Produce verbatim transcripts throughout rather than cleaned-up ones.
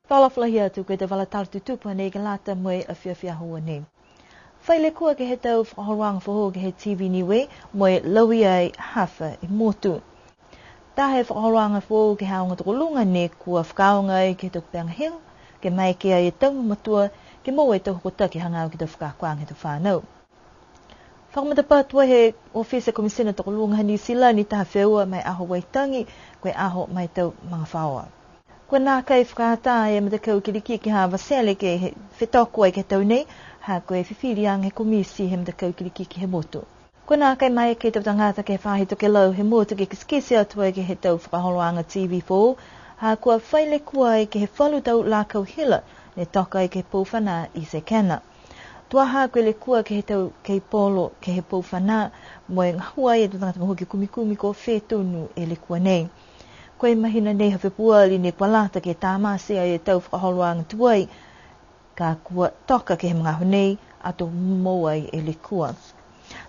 Talofa lahi atu, ko e tau vala tala tutupu nei ke lata mo e afiafi Aho Ua nei. Fai lekua ke he tau fakaholoaga foou ke he T V Niue, mo e lauia e hafa e motu. Taha e fakaholoaga foou ke he aoga tokoluga nei kua fakaaoga ai ke he tau kupega higo, ke maeke ai e tau mamatua, ke moua e tau hokotaki hagaao ke he tau fakaakoaga he tau fanau. Fakamatapatu he ofisa Komisina Tokoluga ha Niu Silani taha feua ma e aho Waitangi, ko e aho ma e tau magafaoa. Kua nākai fakaatā e matakau kilikiki ha Avatele ke he fetoko ai ke he tau nei, ha ko e fifiliaga he komiti he matakau kilikiki he motu. Kua nākai maeke e tau tagata ke he faahi tokelau he motu ke kitekite atu ai ke he tau fakaholoaga T V foou, ha kua fai lekua ai ke he falu tau lakau hila, ne toka ai ke he pou fanā i Sekena. Tuaha ko e lekua ke he tau keipolo ke he pou fanā, mo e gahua ai e tau tagata gahua ke kumikumi ko fē tonu e lekua nei. Ko e mahina nei ha Fepuali ne kua lata ke tamate ai e tau fakaholoaga tuai, ka kua toka ke he magaaho nei, ato moua ai e lekua.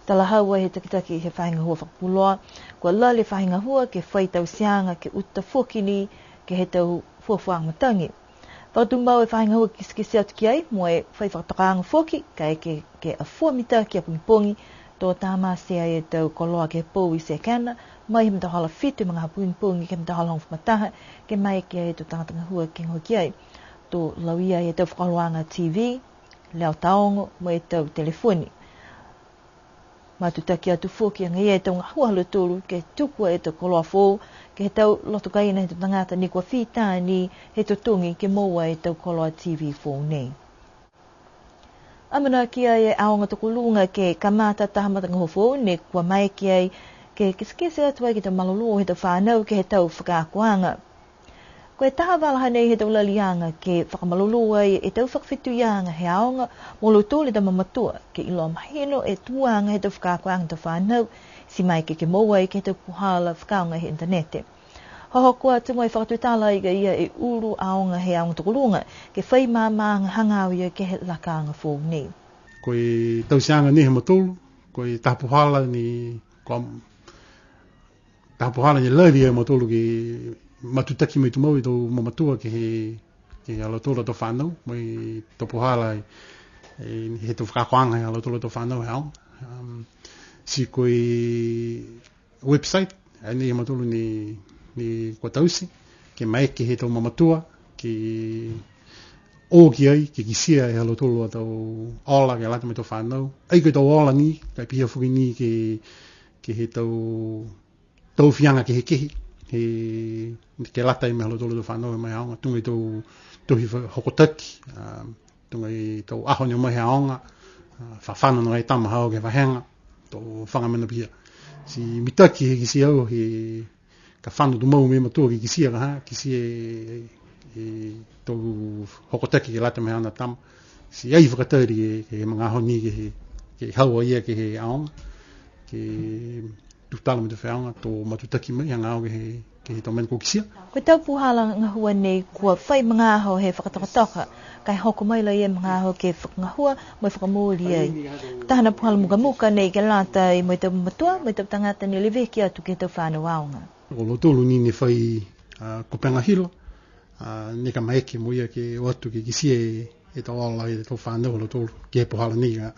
Talahau ai he takitaki he faahi gahua fakapuloa, kua lali e faahi gahua ke fai tauteaga ke uta foki ni ke he tau fuafuaaga matagi. Fakatumau e faahi gahua ke kitekite atu ki ai, mo e fai fakatokaaga foki, kaeke ke afua mitaki a pogipogi, to tamate ai e tau koloa ke he pou i Sekena, mai he matahola fitu he magaaho pogipogi ke he matahola hogofulu ma taha, ke maeke ai e tau tagata gahua ke gahua ki ai. To lauia ai e tau fakaholoaga T V, leo taogo, mo e tau telefoni. Matutaki atu foki agaia e tau gahua ha lautolu ke tuku e tau koloa foou, ke he tau loto kaina he tau tagata ne kua fita ni he totogi ke moua e tau koloa T V foou nei. Amanaki ai e aoga tokoluga ke kamata taha matagahua foou ne kua maeke ai ke kitekite atu ai ke he tau malolō he tau fanau ke he tau fakaakoaga. Ko e taha vala hanei he tau laliaga ke fakamalolō ai e tau fakafetuiaga he aoga mo lautolu e tau mamatua, ke iloa mahino e tuaga he tau fakaakoaga he tau fanau, ti maeke ke moua ai ke he tau puhala fakaaoga he initanete. Hohoko atu mo e fakatutala ai ki a ia e ulu aoga he aoga tokoluga, ke fai maamaaga hagaao ia ke he lakaaga foou nei. Ko e tauteaga nei ha mautolu, ko e taha puhala ni, ko taha puhala ne lali a mautolu ke matutaki mai tumau e tau mamatua ke he, ke he ha lautolu a tau fanau, mo e tau puhala e, e, he tau fakaakoaga he ha lautolu a tau fanau he aoga. Um, ti ko e website, a nei ha mautolu ne, ne kua taute, ke maeke he tau mamatua, ke o ki ai, ke kitia e ha lautolu a tau ola, ke lata mo e tau fanau. Ai ko e tau ola ni, ka e pihia foki ni ke, ke he tau tau fiaga kehekehe, he, ke lata mo e ha lautolu a tau fanau mai he aoga, tuga e tau tohi fa-, hokotaki, a, tuga e tau aho ne o mai he aoga, a, fa fano noa e tama haau ke he vahega, to faga mena pihia. Ti mitaki he kitia au he, ka fano tumau mo e matua ke kitia ka ha, kitia e, e tau hokotaki ke lata mo e haana tama. Ti ai fakatali ke, ke he magaaho ni ke he, ke he haau a ia ke he aoga, ke tutala mo e tau faiaoga, to matutaki mai, hagaao ke he, ke he tau mena kua kitia. Ko e tau puhala gahua nei kua fai magaaho he fakatokatoka, ka e hoko mai laia e magaaho ke fakagahua, mo e fakamooli ai. Taha a puhala mukamuka nei ke lata mo e tau matua, mo e tau tagata ne leveki atu ke he tau fanau aoga. Ko lautolu ni ne fai, a, kupega hila, a, ne ka maeke mo ia ke o atu ke kitia e, e tau ola he tau fanau ha lautolu, ke he puhala nei ka.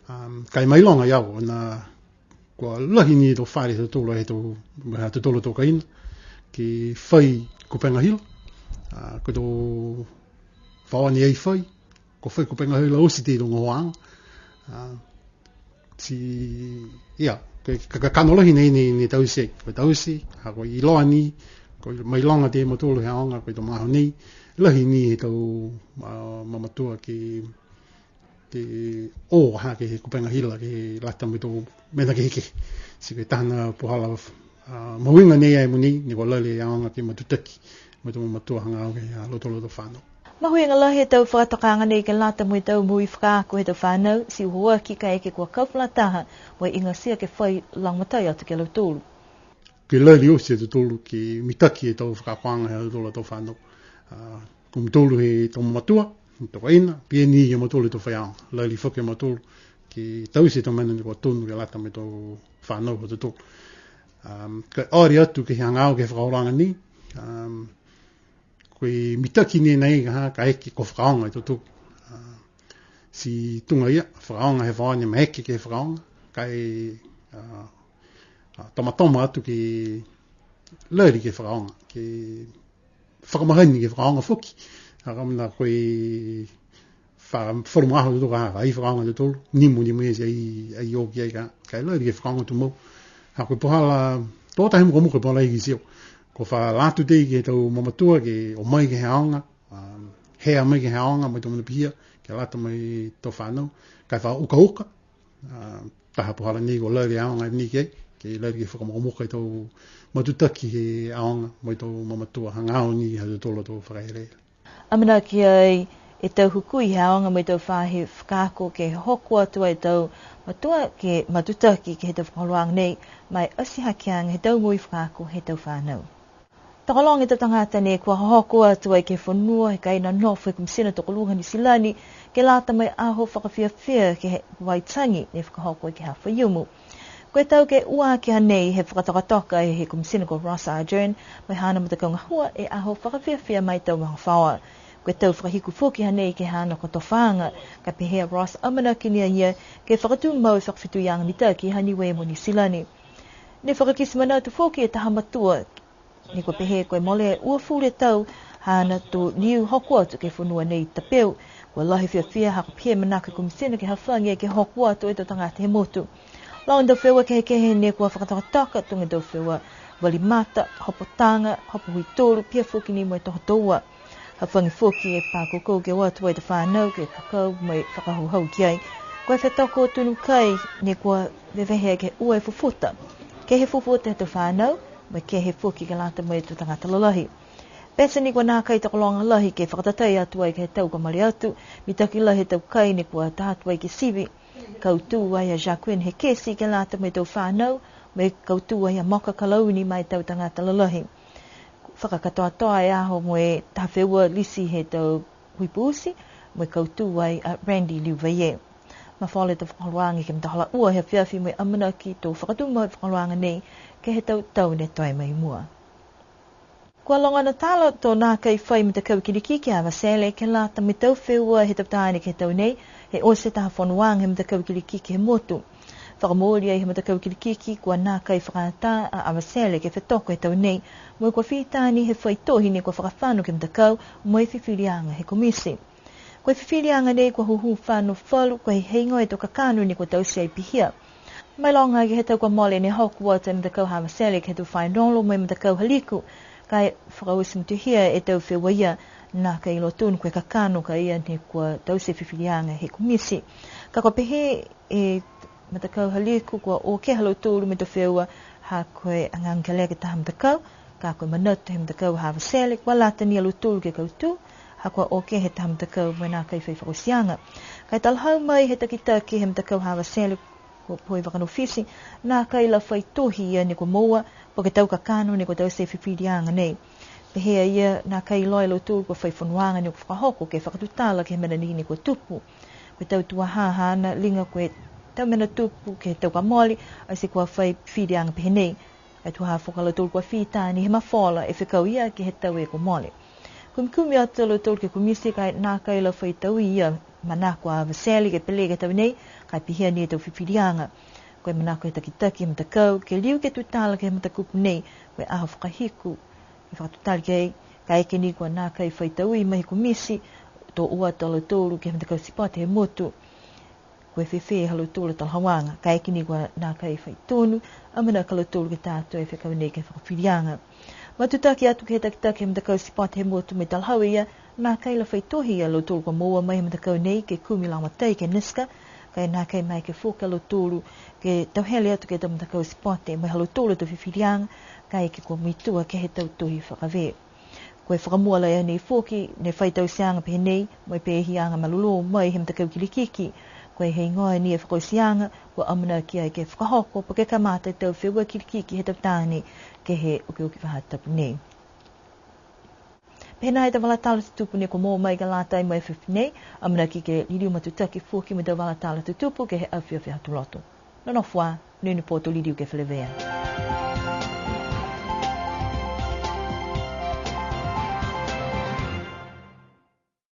Um, ka e mailoga e au, na kua lahi ni e tau fale ha tautolu, he tau, ha tautolu a tau kaina, ke fai kupega hila, a, ko e tau faoa ne ai fai, kua fai kupega hila oti e tau gahua. A, ti, ia, ka, ka, ka kakano lahi nei, ne, ne taute, kua taute, ha kua iloa ni, kua mailoga e mautolu he aoga, ko e tau magaaho nei, lahi ni e tau, a, mamatua ke, ke o ha ke he kupega hila, ke lata mo e tau mena kehekehe. Ti ko e taha a puhala, a, mahuiga nei ai mogonei, ne kua lali e aoga ke matutaki mo e tau mamatua hagaao ke he ha lautolu a tau fanau. Mahuiga lahi e tau fakatokaaga nei ke lata mo e tau moui fakaako he tau fanau, ti uho aki kaeke kua kau fakalataha mo e igatia ke fai lagomatai atu ki a lautolu. Ke lali oti a tautolu ke mitaki e tau fakaakoaga he ha lautolu a tau fanau. A, ko mautolu he tau mamatua, tau kaina, pihia ni ia mautolu he tau faiaoga. Lali foki a mautolu ke taute e tau mena ne kua tonu ke lata mo e tau fanau ha tautolu. Um, ka e ori atu ke he hagaao ke he fakaholoaga nei, um, ko e mitaki ni nei ka ha, ka eke ko fakaaoga e tautolu. A, ti tuga ia, fakaaoga he faahi ne maeke ke fakaaoga, ka e, a, a, tomatoma atu ke lali ke fakaaoga, ke fakamahani ke fakaaoga foki. A, ka mena ko e fa-, falu magaaho tautolu ka, ai fakaaoga tautolu, nimo, nimo ia, ai, ai o ki ai ka, ka e lali ke fakaaoga tumau. A, ko e puhala, to tahi mukamuka e puhala ia ki Sio. Ko e fa latu tei ke he tau mamatua ke o mai ke he aoga, a, hea mai ke he aoga, mo e tau mena pihia, ke lata mo e tau fanau, ka e fa ukauka, a, taha puhala nei ko e lali e aoga nei ke, ke lali ke fakamukamuka e tau matutaki he aoga, mo e tau mamatua, hagaao ni ha tautolu a tau fakaeleele. Amanaki ai e tau hukui he aoga mo e tau faahi fakaako ke hoko atu ai e tau matua ke matutaki ke he tau fakaholoaga nei, mo e ati hakeaga he tau moui fakaako he tau fanau. Tokologa e tau tagata ne kua hohoko atu ai ke he fonua he kaina nofo he Komisina Tokoluga Niu Silani, ke lata mo e aho fakafiafia ke he Waitangi ne fakahoko ai ke he Faiumu. Ko e tau ke ua aki hanei he fakatokatoka he Komisina ko Ross Ardern, mo e haana matakau gahua e aho fakafiafia ma e tau magafaoa. Ko e tau fakahiku foki hanei ke he haana kotofaaga, ka pehē a Ross amanaki ni a ia ke fakatumau e fakafetuiaga mitaki ha Niue mo Niu Silani. Ne fakakite manatu foki e taha matua, ne kua pehē ko e mole uafulu e tau haana to liu hoko atu ke he fonua nei tapeu. Kua lahi e fiafia ha kua pehē manako e Komisina ke hafagi ke hoko atu e tau tagata he motu. Loga e tau feua kehekehe ne kua fakatokatoka, tuga e tau feua valimata, hopotaga, hopo hui tolu, pihia foki ni mo e toho toua. Hafagi foki e pā koukou ke o atu ai e tau fanau ke kakau mo e fakahauhau ki ai. Ko e fetoko tunu kai ne kua vevehe ke ua e fufuta. Ke he fufuta he tau fanau, mo e kehe foki ke lata mo e tau tagata lalahi. Pete ni kua nākai tokologa lahi ke fakatatai atu ai ke he tau kua mole atu, mitaki lahi e tau kai ne kua ta atu ai ke sivi. Kautū ai a Jacqueline Hekesi ke lata mo e tau fanau, mo e kautū ai a Moka Kalauni ma e tau tagata lalahi. Fakakatoatoa e aho mo e taha feua lisi he tau huipusi, mo e kautū ai a Randy Liuvaie. Mafola e tau fakaholoaga ke he matahola ua he afiafi mo e amanaki to fakatumau e fakaholoaga nei ke he tau tau ne toe mai mua. Kua logona tala to nākai fai matakau kilikiki a Avatele ke lata mo e tau feua he tau taane ke he tau nei, he oti e taha fonoaga he matakau kilikiki he motu. Fakamooli ai he matakau kilikiki kua nākai fakaatā a Avatele ke fetoko he tau nei, mo e kua fita ni he fai tohi ne kua fakafano ke he matakau mo e fifiliaga he komiti. Ko e fifiliaga nei kua hūhū fano falu, ko e heigoa e tau kakano ne kua taute ai pihia. Mailoga ke he tau kua mole ne hoko atu e matakau ha Avatele ke he tau fainolo mo e matakau ha Liku, ka e fakaoti motuhia e tau feua ia, nākai iloa tonu ko e kakano ka ia ne kua taute e fifiliaga he komiti. Ka kua pehē e matakau ha Liku kua o ke ha lautolu mo e tau feua, ha ko e hagahaga kelea ke he taha matakau, ka ko e manatu he matakau ha Avatele, kua lata ni a lautolu ke kautū, ha kua o ke he taha matakau mo e nākai fai fakaotiaga. Ka e talahau mai he takitaki he matakau ha Avatele, ko Poi Vakanofiti, nākai la fai tohi ia ne kua moua, po ke tau kakano ne kua taute e fifiliaga nei. Pehē a ia, nākai iloa e lautolu kua fai fonoaga ne kua fakahoko ke fakatutala ke he mena ni ne kua tupu. Ko e tau tuaha haana liga ko e tau mena tupu ke he tau kua mole, ati kua fai fifiliaga pehē nei. Ka e tuaha foki a lautolu kua fita ni he mafola e fekau ia ke he tau e kua mole. Kumikumi atu a lautolu ke he komiti ka e nākai la fai taui ia manako a Avatele ke pele ke he tau nei, ka e pihia ni e tau fifiliaga. Ko e manako he takitaki he matakau, ke liu ke tutala ke he matakupu nei, ko e aho fakahiku, ke fakatutala ki ai, ka eke ni kua nākai fai taui mai he komiti, to o atu a lautolu ke he matakau sipote he motu. Ko e fēfē ha lautolu a talahauaga, ka eke ni kua nākai fai tonu, amanaki a lautolu ke ta atu e fekau nei ke he fakafiliaga. Matutaki atu ke he takitaki he matakau sipote he motu mo e talahau e ia, nākai la fai tohi a lautolu kua moua mai he matakau nei ke kumi lagomatai ke he NISCA, ka e nākai maeke foki a lautolu ke tauhele atu ke he tau matakau sipote mo e ha lautolu a tau fifiliaga, ka eke kua muitua ke he tau tohi fakavē. Ko e fakamua laia nei foki, ne fai tauteaga pehē nei, mo e pēhiaga malolō mai he matakau kilikiki. Ko e heigoa ni e fakaotiaga, kua amanaki ai ke fakahoko, po ke kamata e tau feua kilikiki he tau taane, ke he okioki faahi tapu nei. Pehē nai e tau vala tala tutupu ne kua moua mai ke lata mo e afiafi nei, amanaki ke liliu matutaki foki mo e tau vala tala tutupu ke he afiafi Aho Tuloto. Nonofo ā, monuina e pō to liliu ke feleveia.